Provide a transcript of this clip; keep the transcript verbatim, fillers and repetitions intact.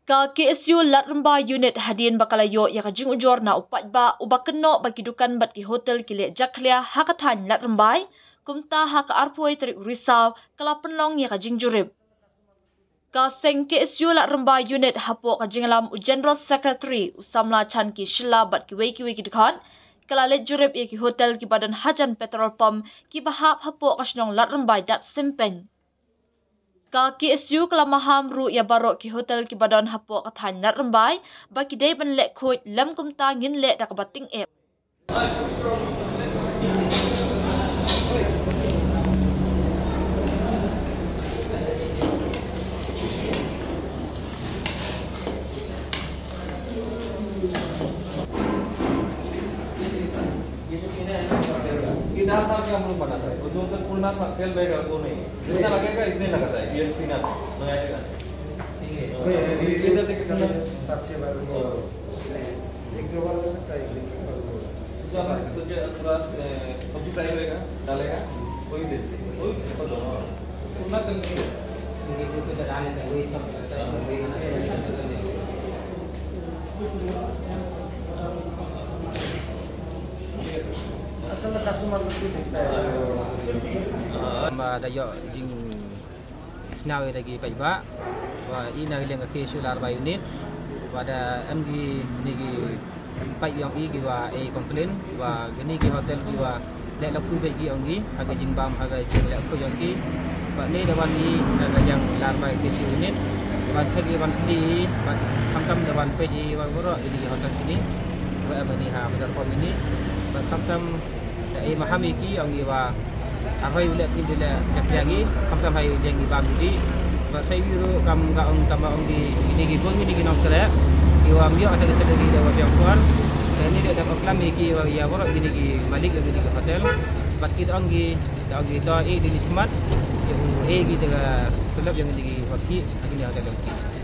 Ka K S U Ladrymbai Unit hadien ba ka la ïoh ïa ka jingujor na u paidbah uba kynnoh ba ki dukan bad ki hotel ki leh jakhlia ha ka thaiñ Ladrymbai, kumta ha ka arphew tarik Risaw ka la pynlong ïa ka jingjurip. Ka seng K S U Ladrymbai Unit hapoh ka jingïalam u General Secretary u samla Chanki Shylla bad kiwei kiwei ki dkhot ka la leit jurip ïa ki hotel kiba don hajan petrol pump kiba hap hapoh ka shnong Ladrymbai Datsempeng. Ka K S U ka la maham ruh ïa baroh ki hotel kiba don hapoh ka thaiñ Ladrymbai ba ki dei ban leh khuid lem kumta ngin leh da kaba tyngeh. ये जो पीना है ना, ये दाल दाल के हम लोग बनाता है। वो जो उधर पुराना सा तेल रहेगा, वो नहीं। जितना लगेगा, इतने लगाता है। ये पीना लगाएगा। ठीक है। ये इधर से कितना? पाँच छः बार वो एक दो बार हो सकता है, एक दिन में। अच्छा, तो जो थोड़ा, ए, सब्जी फ्राई रहेगा, डालेगा, वही दे दीजिए। वही कर दो। Ba da ïoh jingsngew ïa ki paidbah ba i na ka liang ka K S U Ladrymbai Unit ba da em kine ki paid ïong i kiba ai complain ba kine ki hotel kiba leh la khuid bad ki ong ki ha ka jingbam ha ka jingleh khuid ïong ki. Ba ne da wan i na ka liang Ladrymbai K S U Unit ban check i, ban sdie i, ban khamtam da ban peit i ba baroh kine ki hotel sini ba em ha bazar pom ini. Ba khamtam da i maham i ki ong i ba ha hoi u leh kin da leh jakhlia ki, khamtam ha i liang i bam i. Ba sa i ruh kam ka ong, kam ong ki kine ki bun kine ki nongtrei kiba ym ïoh ïa ka salary da ba biang por. Te ni da ba klam i ki ba ïa baroh kine ki malik ïa kine ki hotel. Bad ki da ong ki, da ong ki to i dini smat ïa u e ki da ka tulop ïa kine ki ba ki ha kine hotel ïong ki.